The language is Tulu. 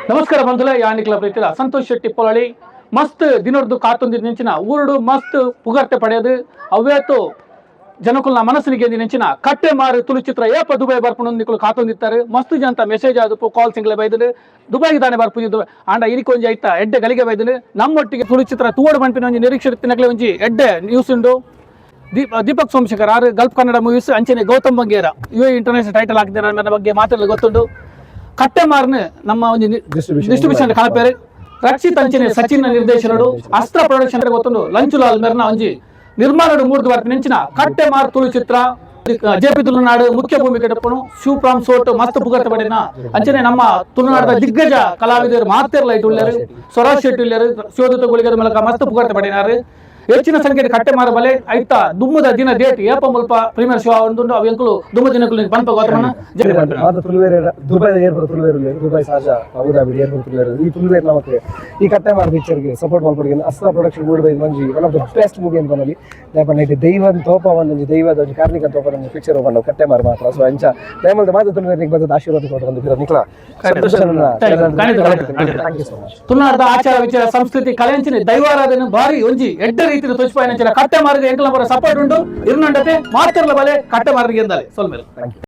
ನಮಸ್ಕಾರ ಬಂಧುಲೆ, ಯಾನಿಕ್ಲ ಪ್ರೀತಿರ ಸಂತೋಷ್ ಶೆಟ್ಟಿ ಪೊಲಳಿ. ಮಸ್ತ್ ದಿನರ್ದು ಕಾತೊಂದು ನೆಂಚಿನ, ಊರುಡು ಮಸ್ತ್ ಪುಗರ್ತೆ ಪಡೆಯದು, ಅವ್ವೇತು ಜನಕುಲ್ನ ಮನಸ್ಸಿಗೆ ನೆಂಚಿನ ಕಟ್ಟೆ ಮಾರು ತುಳು ಚಿತ್ರ ಏಪ ದುಬೈ ಬರ್ಪುಂಡು ನಿಕುಲು ಕಾತೊಂದಿತ್ತಾರೆ. ಮಸ್ತ್ ಜನ ಮೆಸೇಜ್ ಆದಪ್ಪು, ಕಾಲ್ ಸಿಂಗ್ಲೆ ಬೈದನು, ದುಬೈಗೆ ತಾನೆ ಬರ್ಪುಜಿ ದುಬೈ ಆಂಡ. ಇನಿಕ್ ಒಂಜಿ ಐತ ಎಡ್ಡೆ ಗಳಿಗೆ ಬೈದನು. ನಮ್ಮೊಟ್ಟಿಗೆ ತುಳು ಚಿತ್ರ ತೂವಡು ಪನ್ಪಿನ ಒಂಜಿ ನಿರೀಕ್ಷೆ ತಿನಕ್ಲೆ ಒಂಜಿ ಎಡ್ಡೆ ನ್ಯೂಸ್ ಉಂಡು. Deepak Somashekhar R Gulf Kannada movies ಅಂಚನೆ ಗೌತಮ್ ಬಂಗೇರ ಯು ಇಂಟರ್ನ್ಯಾಷನಲ್ ಟೈಟಲ್ ಹಾಕಿದ್ದಾರೆ ಅನ್ನೋ ಬಗ್ಗೆ ಮಾತಾಡಲು ಗೊತ್ತುಂಡು. ಕಟ್ಟೆಮಾರ್ನ ನಮ್ಮ ಒಂದು Distribution. Distribution ಕಳಪೇರು ರಕ್ಷಿತ್ ಅಂಚನೆ ಸಚಿನ್ ನಿರ್ದೇಶನಡು, ಅಸ್ತ್ರ ಪ್ರೊಡಕ್ಷನ್ ಗೊತ್ತುಂಡು, ಲಂಚುಲಾಲ್ ಮೆರ್ನ ಒಂಜಿ ನಿರ್ಮಾಣಡು ಮೂರ್ದು ಬರ್ಪಿನ ನೆಂಚಿನ ಕಟ್ಟೆಮಾರ್ ತುಳು ಚಿತ್ರ. ಜೆಪಿ ತುಳುನಾಡು ಮುಖ್ಯ ಭೂಮಿಕೆ ಡಪ್ಪನು ಶಿವಪ್ರಾಮ್ ಸೋಟ್ ಮಸ್ತ್ ಪುಗರ್ತೆ ಪಡೆನ. ಅಂಚನೆ ನಮ್ಮ ತುಳುನಾಡದ ದಿಗ್ಗಜ ಕಲಾವಿದರು ಮಾತೆರ್ಲ ಐಟ್ ಉಲ್ಲೆರ್. ಸ್ವರಾಜ್ ಶೆಟ್ಟಿ ಉಲ್ಲೆರ್, ಶಿವದತ್ತ ಗುಳಿಗರ ಮೂಲಕ ಮಸ್ತ್ ಪುಗರ್ತೆ ಪಡೆನಾರು. ಹೆಚ್ಚಿನ ಸಂಖ್ಯೆ ಕಟ್ಟೆಮಾರ ಬಲೆ. ಐತ ದುಮ್ಮದ ದಿನ ಡೇಟ್ ಏಪ ಮುಲ್ಪ ಪ್ರೀಮಿಯರ್ ಶೋ ಉಂಡು, ಅವು ಎಂಕುಲು ದುಮ್ಮ ದಿನಕ್ಕಲು ಪನ್ಪ ಗೌತಮನ. ಮಾತ ತುಳುವೇರ್, ದುಬೈ ಏರ್ಪೋರ್ಟ್ ತುಳುವೇರ್ ಉಲ್ಲೆರ್. ದುಬೈ, ಶಾರ್ಜಾ, ಅಬುದಾಬಿ ಏರ್ಪೋರ್ಟ್ ತುಳುವೇರ್. ಈ ತುಳುವೇರ್ ನಮಕ್ ಈ ಕಟ್ಟೆ ಮಾರ್ ಪಿಕ್ಚರ್ಗೆ ಸಪೋರ್ಟ್ ಮಲ್ಪೊಡು. ಅಸ್ತ್ರ ಪ್ರೊಡಕ್ಷನ್ ಮೂಡ್ ಬೈದ್ ಒಂಜಿ one of the best movie ಅಂತ ಪನೊಲಿ. ದಾಯೆ ಇತ್ತೆ ದೈವನ್ ತೋಪ ಒಂಜಿ ದೈವದ ಒಂಜಿ ಕಾರ್ಣಿಕ ತೋಪ ಒಂಜಿ ಪಿಕ್ಚರ್ ಓಪನ್ ಕಟ್ಟೆ ಮಾರ್ ಮಾತ್ರ. ಸೊ ಅಂಚ ದಯಮಲ್ದ ಮಾತ ತುಳುವೇರ್ ಬತ್ತದ ಆಶೀರ್ವಾದ ಕೊಟ್ಟು ಒಂದು ನಿಕ್ಲ. Thank you so much. ತುಳುನಾಡದ ಆಚಾರ ವಿಚಾರ, ಸಂಸ್ಕೃತಿ, ಕಲೆ ಅಂಚನೆ ದೈವಾರಾಧನೆ ಭಾರಿ ಒಂಜಿ ಎಡ್ಡೆ ರೀತಿಯ ತೊಚ್ಪಾಯಿನ ಕಟ್ಟೆ ಮಾರ್ಗ ಎಂಕಲ ಸಪೋರ್ಟ್ ಉಂಡು. ಇರ್ನಂಡತೆ ಮಾತಿರ್ಲ ಬಲೆ, ಕಟ್ಟೆ ಮಾರ್ಗ ಎಂದಾಲೆ ಸೊಲ್ಮೇಲೆ. Thank you.